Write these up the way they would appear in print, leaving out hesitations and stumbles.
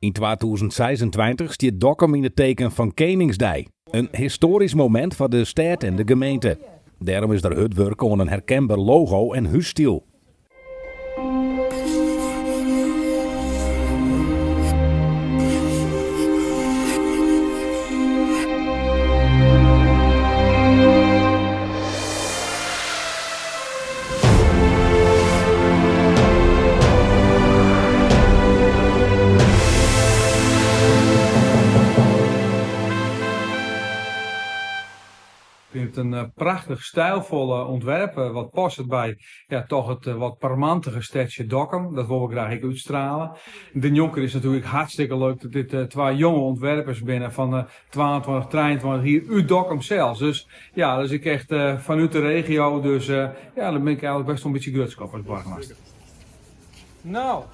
Yn 2026 stiet Dokkum yn it teken fan Keningsdei. In histoarysk momint foar de stêd en de gemeente. Dêrom is der hurd wurke oan in herkenber logo en hússtyl. Ik fyn it in prachtich stijlfolle ûntwerp, wat passet by ja, toch it wat parmantige stedsje Dokkum. Dat wolle we graach ek útstrale. Dêrnjonken is it natuerlik hartstikke leuk dat dit twa jonge ûntwerpers binne fan 22, 23 jier út Dokkum sels. Dus ja, dat is ek echt fanút de regio. Dus ja, dêr bin ik eigenlik best wol in bytsje grutsk op as boargemaster. No.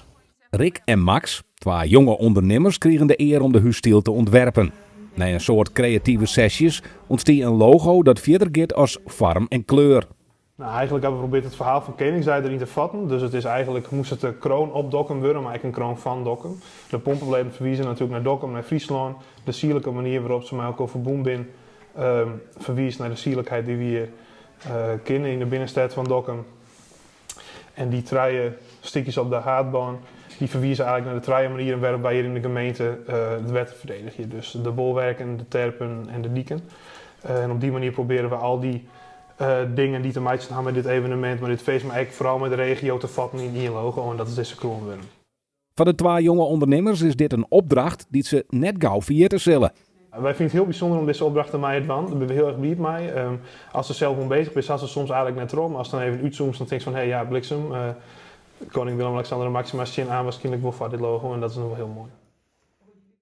Rick en Max, twa jonge ûndernimmers, krigen de ear om de hússtyl te ûntwerpen. Nei in soad kreative sesjes ûntstie in logo dat fierder giet as foarm en kleur. Nou, eigenlik hawwe we probearre it ferhaal fan Keningsdei deryn te fatten. Dus it is eigenlik moast it de kroon op Dokkum wurde, mar ek in kroon fan Dokkum. De pompeblêden ferwize natuerlik nei Dokkum, nei Fryslân. De sierlike manier wêrop't se mei elkoar ferbûn bin, ferwiist nei de sierlikheid dy't wy hjir kinne yn de binnenstêd fan Dokkum. En dy trije stikjes op de haadbân, dy ferwize eigenlik nei de trije manieren wêrop't wy hjir yn de gemeente it wetter ferdedigje. Dus de bolwerken, de terpen en de diken. En op dy manier probearje we al dy dingen dy't te meitsjen ha mei dit evenemint, mei dit feest, mar ek foaral mei de regio te fatten yn ien logo en dat is dizze kroan wurden. Foar de twa jonge ûndernimmers is dit in opdracht dy't se net gau ferjitte sille. Wy fine it hiel bysûnder om dizze opdracht te meie dwaan. Dêr binne we hiel erch bliid mei. Ast der sels oan bezich bist, hast it soms eigenlik net troch, mar ast dan even útzoomst, dan tinkst fan hé, ja, bliksem, koning Willem-Alexander en Maxima stean aanwaarskynlik wol foar dit logo en dat is dan wol hiel moai.